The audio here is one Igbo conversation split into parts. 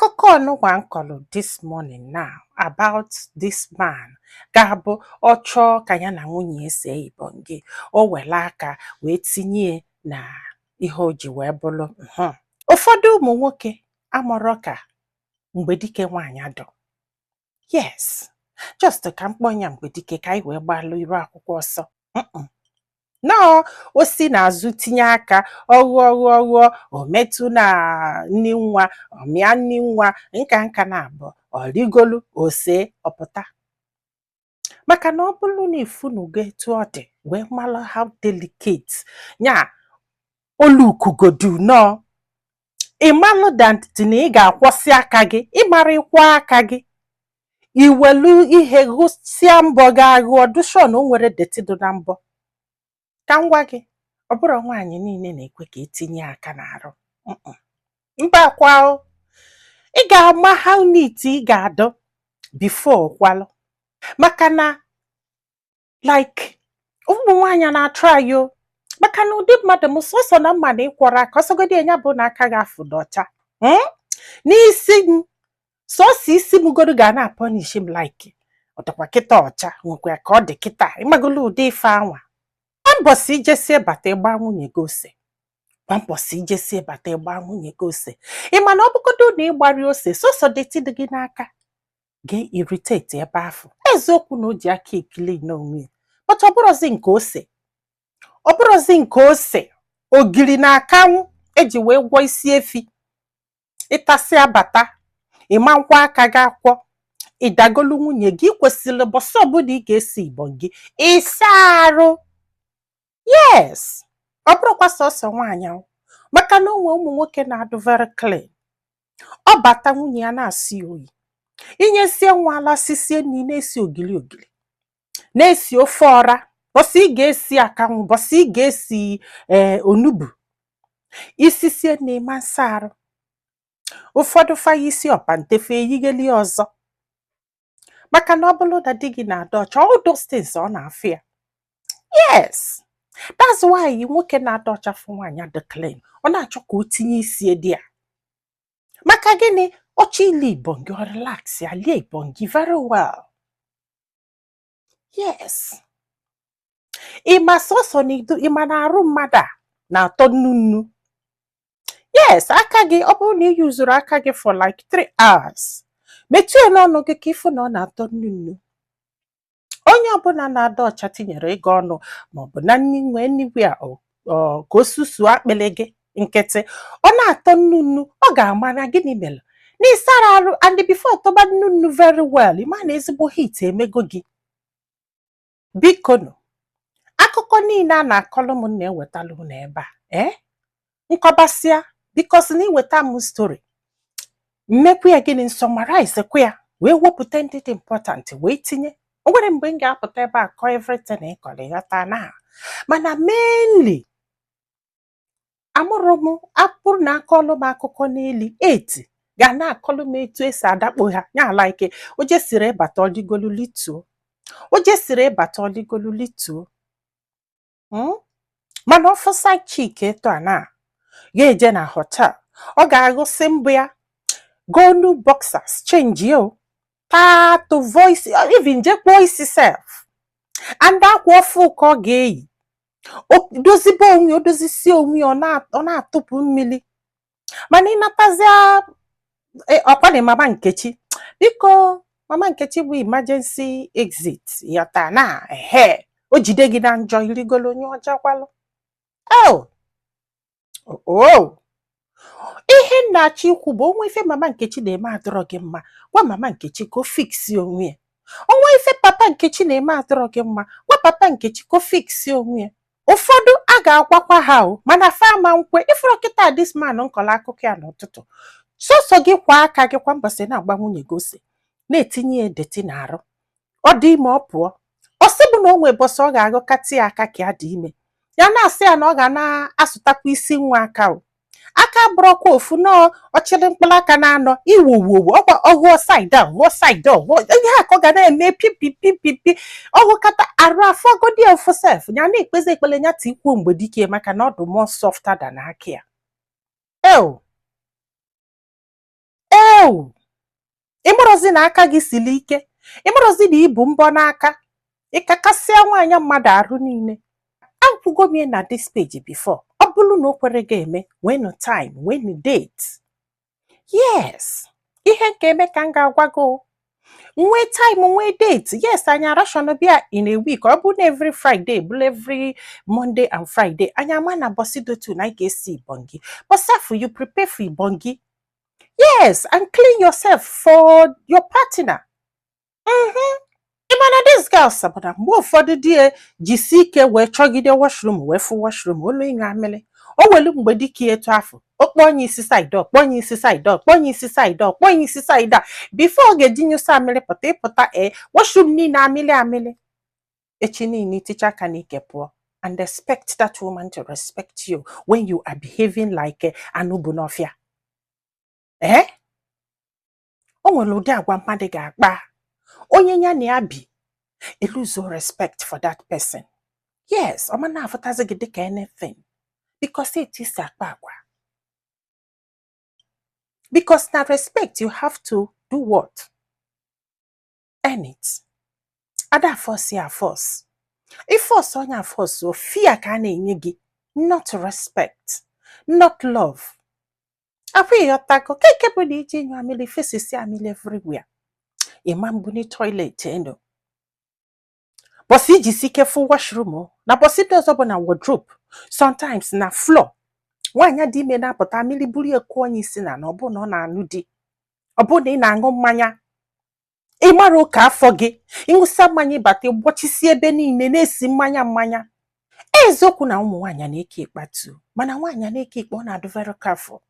Akụkọ ọnụnwa nkọlụ this morning now about this man ga-abụ ọ chọọ ka ya na nwunye ya see ibongi, o were aka wee tinye na ihe o ji wee bụrụ. Ụfọdụ ụmụ nwoke amụrọ ka mgbe dike nwaanyị dọ. Yes, just ka m kpọọ ya mgbe dike ka anyị wee gbalụ iru akwụkwọ ọsọ. Nọọ o si n'azụ tinye aka, ọghụọ ghụọ ghụọ, o metụ na nni nwa, ọ mịa nni nwa nka nka na abụọ, ọ rigolu ose ọpụta. Maka na ọ bụrụ na ifunugo etu ọ dị wee malụ how delicate nya olukugodu nọọ, ị malụ that na ị ga-akwọsị aka gị, ịmara ịkwọ aka gị, iwelu ihe gụsịa mbọ gị aghụọ dushon o nwere dirty dị na mbọ. Ka m gwa gị, ọ bụrụ nwaanyị niile na-ekwe ka etinye aka n'arụ. Mba kwa o, ị ga-ama how neat ị ga-adọ before kwalụ, maka na like ụmụ nwaanyị na-atry o. Maka na ụdị mmadụ m sọsọ na mma na ịkwọrọ aka ọsọgodi enya bụ na aka gị afụ dọcha n'isi m, sọsọ isi m godu ga na-apunish m, like ọ dịkwa kịta ọcha nwekwa ka ọ dị kịta. Ịmagolo ụdị ife anwa, kwa mbọsị ijesie bata, ịgba nwunye gị ose. Kwa mbọsị ijesie bata, ịgba nwunye gị ose. Ị ma na ọ bụgodo na ịgbari ose, sọsọ dirty dị gị n'aka ga-irritate ebe afọ. Eziokwu na o ji aka ekili n'onwe ya, but ọ bụrụzi nke ose, ọ bụrụzi nke ose ogiri na akanwụ eji wee gwọ isi efi. Ịtasị abata, ịma nkwa aka gị akwọ, ịdagolu nwunye gị. Kwesịrị bọsị ọbụla ị ga-esi ibọn gị ịsa arụ. Yes, ọ bụrụkwa sọsọ nwaanyị ahụ, maka na onwe ụmụ nwoke na-adụ very clean. Ọ bata, nwunye ya na-asị ya oyi, inyesie nwa ala, sisie nri, na-esi ogili ogili, na-esi ofe ọra. Bọsị ị ga-esi akanwụ, bọsị ị ga-esi ee onugbu, isisie na ịma nsa arụ. Ụfọdụ faya isi ọpantefe eyigheli ọzọ, maka na ọ bụrụ na di gị na-adọ ọcha, all those things ọ na-afụ ya. Yes, that's why nwoke na-adọ ọcha fụ nwaanyị dị clean, ọ na-achọ ka o tinye isi di ya. Maka gịnị? Ọchọ ile ibongi, ọ relax ya, lie ibongi very well. Yes, ịma sọsọ na ido, ịma na arụ mmadụ a na-atọ nnu nnu. Yes, aka gị, ọ bụrụ na ị yuzuru aka gị for like 3 hours, metụ ya n'ọnụ gị ka ịfụ na ọ na-atọ nnu nnu. Onye ọbụla na-ada ọcha tinyere ego ọnụ maọbụ na nni nwee nniwi a ka o susuo akpịlị gị nkịtị, ọ na-atọ nnu nnu. Ọ ga-ama na gịnị mere na ịsara arụ. And before tọba nnu nnu very well, ịma na ezigbo heat emego gị. Biko nụ, akụkọ niile a na-akọlụ m na-ewetalụ unu ebe a, ee, nkọbasịa, because na iweta m story, mmekwu ya gịnị, summarize kwa ya wee wepụta ndị dị important wee tinye. O nwere mgbe m ga-apụta ebe a kọọ everything ịkọrọ, ịghọta na? Mana mainly amụrụ m apụrụ na akọlụ m akụkọ n'eli eti ga na-akọlụ m etu esi adakpo ha ya, like o jesiri ịbata ọligolu lituo, o jesiri ịbata ọligolu lituo. Mana ọfụ side chick etu a na ga-eje na hotel, ọ ga-aghụsị mbụ ya, go new boxers, change o taa to voice, even je kpụọ isi sef, and akwa ọfụ ka ọ ga-eyi. O dozibe onwe ya, o dozisie onwe ya, ọ na-atụpụ mmiri. Mana ịnatazia ọkwa na Mama Nkechi, biko, Mama Nkechi bụ emergency exit yọta na ehe o jide gị na njọ irigolo onye ọjọọ kwalụ. Oh oh, ihe m na-achọ ikwu bụ, onwe ife Mama Nkechi na-eme adọrọ gị mma, gwa Mama Nkechi ka o fix onwe ya. Onwe ife Papa Nkechi na-eme adọrọ gị mma, gwa Papa Nkechi ka o fix onwe ya. Ụfọdụ a ga-agwakwa ha o, mana fama nkwe. Ifuru kịta this man nkọrọ akụkọ ya n'ụtụtụ, sọsọ gị kwa aka gị kwa mbọsị na-agba nwunye gị ose, na-etinye ya dirty n'arụ, ọ dị ime, ọ pụọ, ọ sị bụ na o nwee bọsị ọ ga-aghọkatị ya aka ka ya dị ime. Ya na-asị ya na ọ ga na-asụtakwa isi nwa aka o aka bụrụkwa ofu nọọ ọchịrị mkpụrụ aka na-anọ iwowowo ọkwa ọghụọ side a, ghụọ side a, ghụọ ihe a ka ọ ga na-eme pipipipipi. Ọghụkata arụ afọgodi ya ofu sef, ya na-ekpezi ekpele ya tikwuo mgbe dike, maka na ọ dị more softer than aka ya. Eo eo. Ewu, ịmarọzi na aka gị siri ike, ịmarọzi na ibu mbọ n'aka, ịkakasịa nwaanyị mmadụ arụ niile. Akwụgo m ya na this page before. Ọ bụrụ na o kwere gị eme, nweenụ time, nweenụ date. Yes, ihe nke eme ka m ga-agwa gị o. Nwee time, nwee date. Yes, anyị arashọn bịa in a week. Ọ bụrụ na every Friday, bụrụ every Monday and Friday, anyị ama na bọsị dotu na anyị ga-esi ibongi bọsị afọ. You prepare for ibongi, yes, and clean yourself for your partner. Ị ma na this girl bụ na mgbe ụfọdụ di ya jisi ike wee chọgide washroom, wee fụ washroom olu ịṅụ amịlị o welu. Mgbe dike etu afọ, o kpọọ onye isi side, ọ kpọọ onye isi side, ọ kpọọ onye isi side, ọ kpọọ onye isi side a before ọ ga-eji nyụsa amịlị pụta. Ịpụta, ee, washroom niile amịlị amịlị. Echi niile iticha aka n'ike pụọ and expect that woman to respect you when you are behaving like anụ bụ n'ọfịa. Ee, o nwere ụdị agwa mmadụ ga-akpa, onye ya na ya bi eluzo respect for that person. Yes, ọ ma na-afụtazi gị dịka anything because etu isi akpa agwa. Because na respect, you have to do what? Earn it. Ada force ya force, iforce onye aforce o, fear ka a na-enye gị, not respect, not love. Akwa ịghọtago keke bụ na iji nyụ amịlị fesisi amịlị everywhere, ịma mbuni toilet enu bọsị iji si ike fụ washroom o, na bọsị ndị ọzọ bụ na wardrobe, sometimes na floor. Nwaanyị dị ime na-apụta, mmiri buru eku onye isi na na ọ bụ na ọ na-anụ di, ọ bụ na ị na-aṅụ mmanya, ị mara ụka afọ gị, ịṅụsịa mmanya, ịbata gbọchisi ebe niile na-esi mmanya mmanya. Eziokwu na ụmụ nwaanyị na-eke ịkpatu, mana nwaanyị na-eke ikpe, ọ na-adị very careful,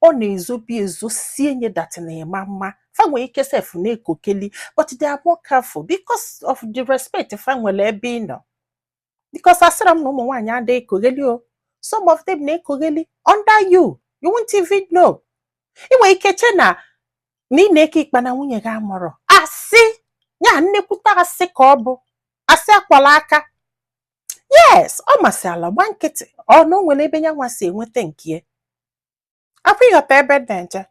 ọ na-ezobi ezo sie nye that na ịma mma. Fa nwere ike sef na-ekokeli, but they are more careful because of the respect fa nwere ebe ị nọ. Because asịrọ m na ụmụ nwaanyị adịghị ekogheli o. Some of them na-ekogheli under you, you won't even know. Ị nwere ike che na na ị na-eke ikpe na nwunye gị amụrụ asị ya, nnekwute asị ka ọ bụ asị akwala aka. Yes, ọ masị ala gba nkịtị, ọ na o nwere ebe ya nwa si enweta nke ya. Akwa ịghọta ebe m na-eje.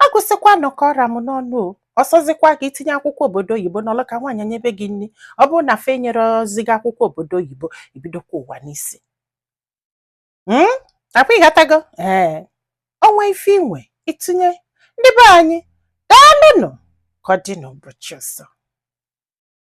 Ọ gụsịkwanụ ka ọra m n'ọnụ o. Ọsọzikwa gị itinye akwụkwọ obodo oyibo n'ọlụ ka nwaanyị nyebe gị nri. Ọ bụrụ na fa enyere gị akwụkwọ obodo oyibo, ibidokwa ụwa n'isi. Akwa ịghọtago? Ee, ọnwa ife inwe itinye. Ndị be anyị, daalụnụ. Ka ọ dị n'ụbọchị ọzọ.